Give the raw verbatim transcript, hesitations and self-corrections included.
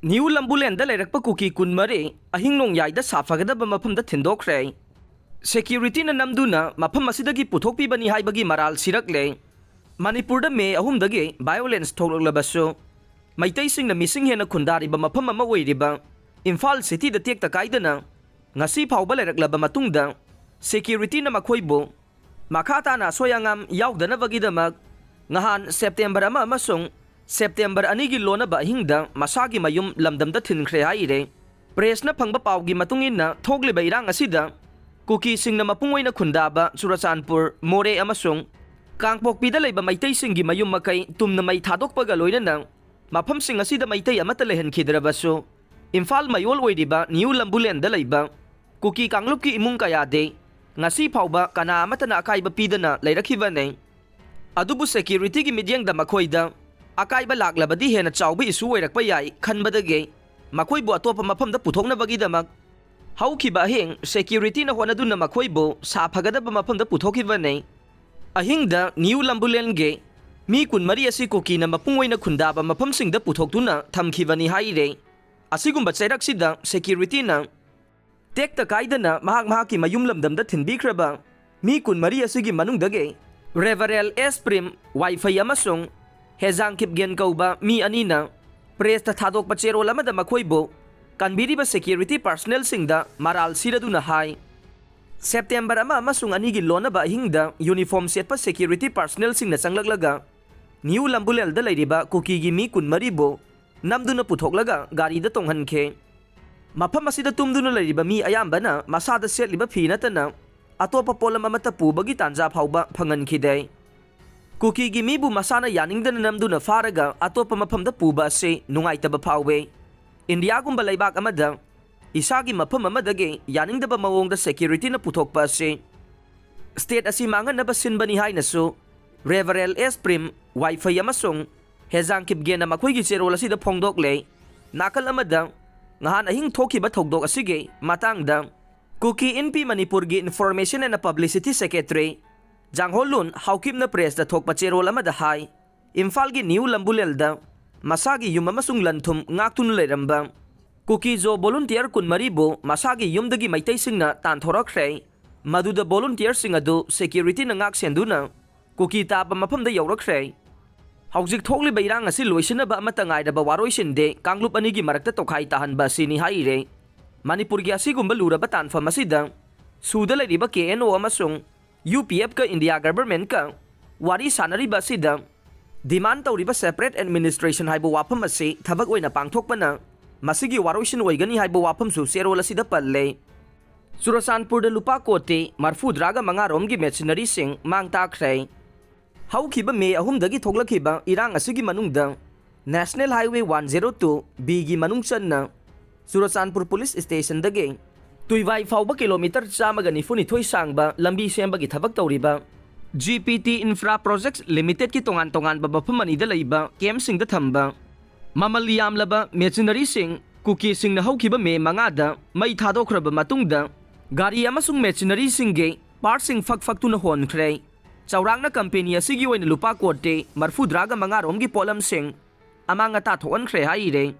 New ꯂꯝꯕꯨꯂꯦꯟꯗ ꯂꯩꯔꯛꯄ ꯀꯨꯀꯤ ꯀꯨꯟꯃꯔꯤ ꯑꯍꯤꯡ ꯅꯣꯡꯌꯥꯏꯗ ꯁꯥꯐꯒꯗꯕ ꯃꯐꯝꯗ ꯊꯤꯟꯗꯣꯛꯈ꯭ꯔꯦ꯫ ꯁꯦꯀ꯭ꯌꯨꯔꯤꯇꯤꯅ ꯅꯝꯗꯨꯅ ꯃꯐꯝ ꯑꯁꯤꯗꯒꯤ ꯄꯨꯊꯣꯛꯄꯤꯕꯅꯤ ꯍꯥꯏꯕꯒꯤ ꯃꯔꯥꯜ ꯁꯤꯔꯛꯂꯦ꯫ ꯃꯅꯤꯄꯨꯔꯗ ꯃꯦ ꯑꯍꯨꯝꯗꯒꯤ ꯚꯥꯏꯑꯣꯂꯦꯟꯁ ꯊꯣꯛꯂꯛꯂꯕꯁꯨ, ꯃꯩꯇꯩꯁꯤꯡꯅ ꯃꯤꯁꯤꯡ ꯍꯦꯟꯅ ꯈꯨꯟꯗꯥꯔꯤꯕ ꯃꯐꯝ ꯑꯃ ꯑꯣꯏꯔꯤꯕ ꯏꯝꯐꯥꯜ ꯁꯤꯇꯤꯗ ꯇꯦꯛꯇ ꯀꯥꯏꯗꯅ ꯉꯁꯤ ꯐꯥꯎꯕ ꯂꯩꯔꯛꯂꯕ ꯃꯇꯨꯡꯗ, ꯁꯦꯀ꯭ꯌꯨꯔꯤꯇꯤꯅ ꯃꯈꯣꯏꯕꯨ ꯃꯈꯥ ꯇꯥꯅ ꯑꯁꯣꯏ ꯑꯉꯥꯝ ꯌꯥꯎꯗꯅꯕꯒꯤꯗꯃꯛ ꯉꯍꯥꯟ ꯁꯦꯞꯇꯦꯝꯕꯔ ꯑꯃ ꯑꯃꯁꯨꯡ ꯁꯦꯞꯇꯦꯝꯕꯔ ꯑꯅꯤꯒꯤ ꯂꯣꯟꯅꯕ ꯑꯍꯤꯡꯗ ꯃꯁꯥꯒꯤ ꯃꯌꯨꯝ ꯂꯝꯗꯝꯗ ꯊꯤꯟꯈ꯭ꯔꯦ ꯍꯥꯏꯔꯦ꯫ ꯄ꯭ꯔꯦꯁꯅ ꯐꯪꯕ ꯄꯥꯎꯒꯤ ꯃꯇꯨꯡ ꯏꯟꯅ, ꯊꯣꯛꯂꯤꯕ ꯏꯔꯥꯡ ꯑꯁꯤꯗ ꯀꯨꯀꯤꯁꯤꯡꯅ ꯃꯄꯨꯡ ꯑꯣꯏꯅ ꯈꯨꯟꯗꯥꯕ ꯆꯨꯔꯆꯥꯟꯄꯨꯔ, ꯃꯣꯔꯦ ꯑꯃꯁꯨꯡ ꯀꯥꯡꯄꯣꯛꯄꯤꯗ ꯂꯩꯕ ꯃꯩꯇꯩꯁꯤꯡꯒꯤ ꯃꯌꯨꯝ ꯃꯀꯩ ꯇꯨꯝꯅ ꯃꯩ ꯊꯥꯗꯣꯛꯄꯒ ꯂꯣꯏꯅꯅ ꯃꯐꯝꯁꯤꯡ ꯑꯁꯤꯗ ꯃꯩꯇꯩ ꯑꯃꯠꯇ ꯂꯩꯍꯟꯈꯤꯗ꯭ꯔꯕꯁꯨ, ꯏꯝꯐꯥꯜ ꯃꯌꯣꯜ ꯑꯣꯏꯔꯤꯕ ꯅ꯭ꯌꯨ ꯂꯝꯕꯨꯂꯦꯟꯗ ꯂꯩꯕ ꯀꯨꯀꯤ ꯀꯥꯡꯂꯨꯞꯀꯤ ꯏꯃꯨꯡ ꯀꯌꯥꯗꯤ ꯉꯁꯤ ꯐꯥꯎꯕ ꯀꯅꯥ ꯑꯃꯠꯇꯅ ꯑꯀꯥꯏꯕ ꯄꯤꯗꯅ ꯂꯩꯔꯛꯈꯤꯕꯅꯤ꯫ ꯑꯗꯨꯕꯨ ꯁꯦꯀ꯭ꯌꯨꯔꯤꯇꯤꯒꯤ ꯃꯤꯠꯌꯦꯡꯗ ꯃꯈꯣꯏꯗ ꯑꯀꯥꯏꯕ ꯂꯥꯛꯂꯕꯗꯤ ꯍꯦꯟꯅ ꯆꯥꯎꯕ ꯏꯁꯨ ꯑꯣꯏꯔꯛꯄ ꯌꯥꯏ ꯈꯟꯕꯗꯒꯤ ꯃꯈꯣꯏꯕꯨ ꯑꯇꯣꯞꯄ ꯃꯐꯝꯗ ꯄꯨꯊꯣꯛꯅꯕꯒꯤꯗꯃꯛ ꯍꯧꯈꯤꯕ ꯑꯍꯤꯡ ꯁꯦꯀ꯭ꯌꯨꯔꯤꯇꯤꯅ ꯍꯣꯠꯅꯗꯨꯅ ꯃꯈꯣꯏꯕꯨ ꯁꯥꯐꯒꯗꯕ ꯃꯐꯝꯗ ꯄꯨꯊꯣꯛꯈꯤꯕꯅꯤ꯫ ꯑꯍꯤꯡꯗ ꯅ꯭ꯌꯨ ꯂꯝꯕꯨꯂꯦꯟꯒꯤ ꯃꯤ ꯀꯨꯟꯃꯔꯤ ꯑꯁꯤ ꯀꯨꯀꯤꯅ ꯃꯄꯨꯡ ꯑꯣꯏꯅ ꯈꯨꯟꯗꯥꯕ ꯃꯐꯝꯁꯤꯡꯗ ꯄꯨꯊꯣꯛꯇꯨꯅ ꯊꯝꯈꯤꯕꯅꯤ ꯍꯥꯏꯔꯦ꯫ ꯑꯁꯤꯒꯨꯝꯕ ꯆꯩꯔꯛꯁꯤꯗ ꯁꯦꯀ꯭ꯌꯨꯔꯤꯇꯤꯅ ꯇꯦꯛꯇ ꯀꯥꯏꯗꯅ ꯃꯍꯥꯛ ꯃꯍꯥꯛꯀꯤ ꯃꯌꯨꯝ ꯂꯝꯗꯝꯗ ꯊꯤꯟꯕꯤꯈ꯭ꯔꯕ ꯃꯤ ꯀꯨꯟꯃꯔꯤ ꯑꯁꯤꯒꯤ ꯃꯅꯨꯡꯗꯒꯤ ꯔꯦꯚꯔꯦꯜ ꯑꯦꯁ ꯄ꯭ꯔꯤꯝ ꯋꯥꯏꯐꯩ ꯑꯃꯁꯨꯡ ꯍꯦꯖꯥꯡ ꯈꯤꯞꯒꯦꯟ ꯀꯧꯕ ꯃꯤ ꯑꯅꯤꯅ ꯄ꯭ꯔꯦꯁꯇ ꯊꯥꯗꯣꯛꯄ ꯆꯦꯔꯣꯜ ꯑꯃꯗ ꯃꯈꯣꯏꯕꯨ ꯀꯟꯕꯤꯔꯤꯕ ꯁꯦꯀ꯭ꯌꯨꯔꯤꯇꯤ ꯄꯥꯔꯁꯅꯦꯜꯁꯤꯡꯗ ꯃꯔꯥꯜ ꯁꯤꯔꯗꯨꯅ ꯍꯥꯏ, ꯁꯦꯞꯇꯦꯝꯕꯔ ꯑꯃ ꯑꯃꯁꯨꯡ ꯑꯅꯤꯒꯤ ꯂꯣꯟꯅꯕ ꯑꯍꯤꯡꯗ ꯌꯨꯅꯤꯐꯣꯔꯝ ꯁꯦꯠꯄ ꯁꯦꯀ꯭ꯌꯨꯔꯤꯇꯤ ꯄꯥꯔꯁꯅꯦꯜꯁꯤꯡꯅ ꯆꯪꯂꯛꯂꯒ ꯅ꯭ꯌꯨ ꯂꯝꯕꯨꯂꯦꯜꯗ ꯂꯩꯔꯤꯕ ꯀꯨꯀꯤꯒꯤ ꯃꯤ ꯀꯨꯟꯃꯔꯤꯕꯨ ꯅꯝꯗꯨꯅ ꯄꯨꯊꯣꯛꯂꯒ ꯒꯥꯔꯤꯗ ꯇꯣꯡꯍꯟꯈꯤ꯫ ꯃꯐꯝ ꯑꯁꯤꯗ ꯇꯨꯝꯗꯨꯅ ꯂꯩꯔꯤꯕ ꯃꯤ ꯑꯌꯥꯝꯕꯅ ꯃꯁꯥꯗ ꯁꯦꯠꯂꯤꯕ ꯐꯤ ꯅꯠꯇꯅ ꯑꯇꯣꯞꯄ ꯄꯣꯠꯂꯝ ꯑꯃꯠꯇ ꯄꯨꯕꯒꯤ ꯇꯥꯟꯖꯥ ꯐꯥꯎꯕ ꯐꯪꯍꯟꯈꯤꯗꯦ꯫ ꯀꯨꯀꯤꯒꯤ ꯃꯤꯕꯨ ꯃꯁꯥꯅ ꯌꯥꯅꯤꯡꯗꯅ ꯅꯝꯗꯨꯅ ꯐꯥꯔꯒ ꯑꯇꯣꯞꯄ ꯃꯐꯝꯗ ꯄꯨꯕ ꯑꯁꯤ ꯅꯨꯡꯉꯥꯏꯇꯕ ꯐꯥꯎꯏ꯫ ꯏꯟꯗꯤꯌꯥꯒꯨꯝꯕ ꯂꯩꯕꯥꯛ ꯑꯃꯗ ꯏꯁꯥꯒꯤ ꯃꯐꯝ ꯑꯃꯗꯒꯤ ꯌꯥꯅꯤꯡꯗꯕ ꯃꯑꯣꯡꯗ ꯁꯦꯀ꯭ꯌꯨꯔꯤꯇꯤꯅ ꯄꯨꯊꯣꯛꯄ ꯑꯁꯤ ꯁ꯭ꯇꯦꯠ ꯑꯁꯤ ꯃꯥꯡꯍꯟꯅꯕ ꯁꯤꯟꯕꯅꯤ ꯍꯥꯏꯅꯁꯨ ꯔꯦꯚꯔꯦꯜ ꯑꯦꯁ ꯄ꯭ꯔꯤꯝ ꯋꯥꯏꯐꯩ ꯑꯃꯁꯨꯡ ꯍꯦꯖꯥꯡ ꯈꯤꯞꯒꯦꯟꯅ ꯃꯈꯣꯏꯒꯤ ꯆꯦꯔꯣꯜ ꯑꯁꯤꯗ ꯐꯣꯡꯗꯣꯛꯂꯦ꯫ ꯅꯥꯀꯜ ꯑꯃꯗ, ꯉꯍꯥꯟ ꯑꯍꯤꯡ ꯊꯣꯛꯈꯤꯕ ꯊꯧꯗꯣꯛ ꯑꯁꯤꯒꯤ ꯃꯇꯥꯡꯗ ꯀꯨꯀꯤ ꯏꯟꯄꯤ ꯃꯅꯤꯄꯨꯔꯒꯤ ꯏꯟꯐꯣꯔꯃꯦꯁꯟ ꯑꯦꯟ ꯄꯕ꯭ꯂꯤꯁꯤꯇꯤ ꯁꯦꯀ꯭ꯔꯦꯇꯔꯤ ꯖꯥꯡꯍꯣꯂꯨꯟ ꯍꯥꯎꯀꯤꯞꯅ ꯄ꯭ꯔꯦꯁꯇ ꯊꯣꯛꯄ ꯆꯦꯔꯣꯜ ꯑꯃꯗ ꯍꯥꯏ, ꯏꯝꯐꯥꯜꯒꯤ ꯅ꯭ꯌꯨ ꯂꯝꯕꯨꯂꯦꯜꯗ ꯃꯁꯥꯒꯤ ꯌꯨꯝ ꯑꯃꯁꯨꯡ ꯂꯟ ꯊꯨꯝ ꯉꯥꯛꯇꯨꯅ ꯂꯩꯔꯝꯕ ꯀꯨꯀꯤ ꯖꯣ ꯚꯣꯂꯨꯟꯇꯤꯌꯔ ꯀꯨꯟꯃꯔꯤꯕꯨ ꯃꯁꯥꯒꯤ ꯌꯨꯝꯗꯒꯤ ꯃꯩꯇꯩꯁꯤꯡꯅ ꯇꯥꯟꯊꯣꯔꯛꯈ꯭ꯔꯦ꯫ ꯃꯗꯨꯗ ꯚꯣꯂꯨꯟꯇꯤꯌꯔꯁꯤꯡ ꯑꯗꯨ ꯁꯦꯀ꯭ꯌꯨꯔꯤꯇꯤꯅ ꯉꯥꯛ ꯁꯦꯟꯗꯨꯅ ꯀꯨꯀꯤ ꯇꯥꯕ ꯃꯐꯝꯗ ꯌꯧꯔꯛꯈ꯭ꯔꯦ꯫ ꯍꯧꯖꯤꯛ ꯊꯣꯛꯂꯤꯕ ꯏꯔꯥꯡ ꯑꯁꯤ ꯂꯣꯏꯁꯤꯟꯅꯕ ꯑꯃꯠꯇ ꯉꯥꯏꯔꯕ ꯋꯥꯔꯣꯏꯁꯤꯟꯗꯤ ꯀꯥꯡꯂꯨꯞ ꯑꯅꯤꯒꯤ ꯃꯔꯛꯇ ꯇꯣꯈꯥꯏ ꯇꯥꯍꯟꯕ ꯑꯁꯤꯅꯤ ꯍꯥꯏꯔꯦ꯫ ꯃꯅꯤꯄꯨꯔꯒꯤ ꯑꯁꯤꯒꯨꯝꯕ ꯂꯨꯔꯕ ꯇꯥꯟꯐꯝ ꯑꯁꯤꯗ ꯁꯨꯗ ꯂꯩꯔꯤꯕ ꯀꯦ ꯑꯦꯟ ꯑꯣ ꯑꯃꯁꯨꯡ ꯌꯨ ꯄꯤ ꯑꯦꯐꯀ ꯏꯟꯗꯤꯌꯥ ꯒꯚꯔꯟꯃꯦꯟꯠꯀ ꯋꯥꯔꯤ ꯁꯥꯅꯔꯤꯕ ꯑꯁꯤꯗ ꯗꯤꯃꯥꯟ ꯇꯧꯔꯤꯕ ꯁꯦꯄꯔꯦꯠ ꯑꯦꯗꯃꯤꯅꯤꯁꯇ꯭ꯔꯦꯁꯟ ꯍꯥꯏꯕ ꯋꯥꯐꯝ ꯑꯁꯤ ꯊꯕꯛ ꯑꯣꯏꯅ ꯄꯥꯡꯊꯣꯛꯄꯅ ꯃꯁꯤꯒꯤ ꯋꯥꯔꯣꯏꯁꯤꯟ ꯑꯣꯏꯒꯅꯤ ꯍꯥꯏꯕ ꯋꯥꯐꯝꯁꯨ ꯆꯦꯔꯣꯜ ꯑꯁꯤꯗ ꯄꯜꯂꯦ꯫ ꯆꯨꯔꯆꯥꯟꯄꯨꯔꯗ ꯂꯨꯄꯥ ꯀꯣꯇꯤ ꯃꯔꯐꯨꯗ꯭ꯔꯥꯒ ꯃꯉꯥ ꯔꯣꯝꯒꯤ ꯃꯦꯁꯤꯅꯔꯤꯁꯤꯡ ꯃꯥꯡ ꯇꯥꯛꯈ꯭ꯔꯦ꯫ ꯍꯧꯈꯤꯕ ꯃꯦ ꯑꯍꯨꯝꯗꯒꯤ ꯊꯣꯛꯂꯛꯈꯤꯕ ꯏꯔꯥꯡ ꯑꯁꯤꯒꯤ ꯃꯅꯨꯡꯗ national highway one zero two ꯕꯤꯒꯤ ꯃꯅꯨꯡ ꯆꯟꯅ ꯆꯨꯔꯆꯥꯟꯄꯨꯔ ꯄꯨꯂꯤꯁ ꯁ꯭ꯇꯦꯁꯟꯗꯒꯤ ꯇꯨꯏꯋꯥꯏ ꯐꯥꯎꯕ ꯀꯤꯂꯣꯃꯤꯇꯔ ꯆꯥꯝꯃꯒ ꯅꯤꯐꯨꯅꯤꯊꯣꯏ ꯁꯥꯡꯕ ꯂꯝꯕꯤ ꯁꯦꯝꯕꯒꯤ ꯊꯕꯛ ꯇꯧꯔꯤꯕ ꯖꯤ ꯄꯤ ꯇꯤ ꯏꯟꯐ꯭ꯔꯥ ꯄ꯭ꯔꯣꯖꯦꯛꯠꯁ ꯂꯤꯃꯤꯇꯦꯗꯀꯤ ꯇꯣꯉꯥꯟ ꯇꯣꯉꯥꯟꯕ ꯃꯐꯝ ꯑꯅꯤꯗ ꯂꯩꯕ ꯀꯦꯝꯞꯁꯤꯡꯗ ꯊꯝꯕ ꯃꯃꯜ ꯌꯥꯝꯂꯕ ꯃꯦꯁꯤꯅꯔꯤꯁꯤꯡ ꯀꯨꯀꯤꯁꯤꯡꯅ ꯍꯧꯈꯤꯕ ꯃꯦ ꯃꯉꯥꯗ ꯃꯩ ꯊꯥꯗꯣꯛꯈ꯭ꯔꯕ ꯃꯇꯨꯡꯗ ꯒꯥꯔꯤ ꯑꯃꯁꯨꯡ ꯃꯦꯁꯤꯅꯔꯤꯁꯤꯡꯒꯤ ꯄꯥꯔꯠꯁꯤꯡ ꯐꯛ ꯐꯛꯇꯨꯅ ꯍꯣꯟꯈ꯭ꯔꯦ꯫ ꯆꯥꯎꯔꯥꯛꯅ ꯀꯝꯄꯦꯅꯤ ꯑꯁꯤꯒꯤ ꯑꯣꯏꯅ ꯂꯨꯄꯥ ꯀꯣꯇꯤ ꯃꯔꯐꯨꯗ꯭ꯔꯥꯒ ꯃꯉꯥ ꯔꯣꯝꯒꯤ ꯄꯣꯠꯂꯝꯁꯤꯡ ꯑꯃꯥꯡ ꯑꯇꯥ ꯊꯣꯛꯍꯟꯈ꯭ꯔꯦ ꯍꯥꯏꯔꯦ꯫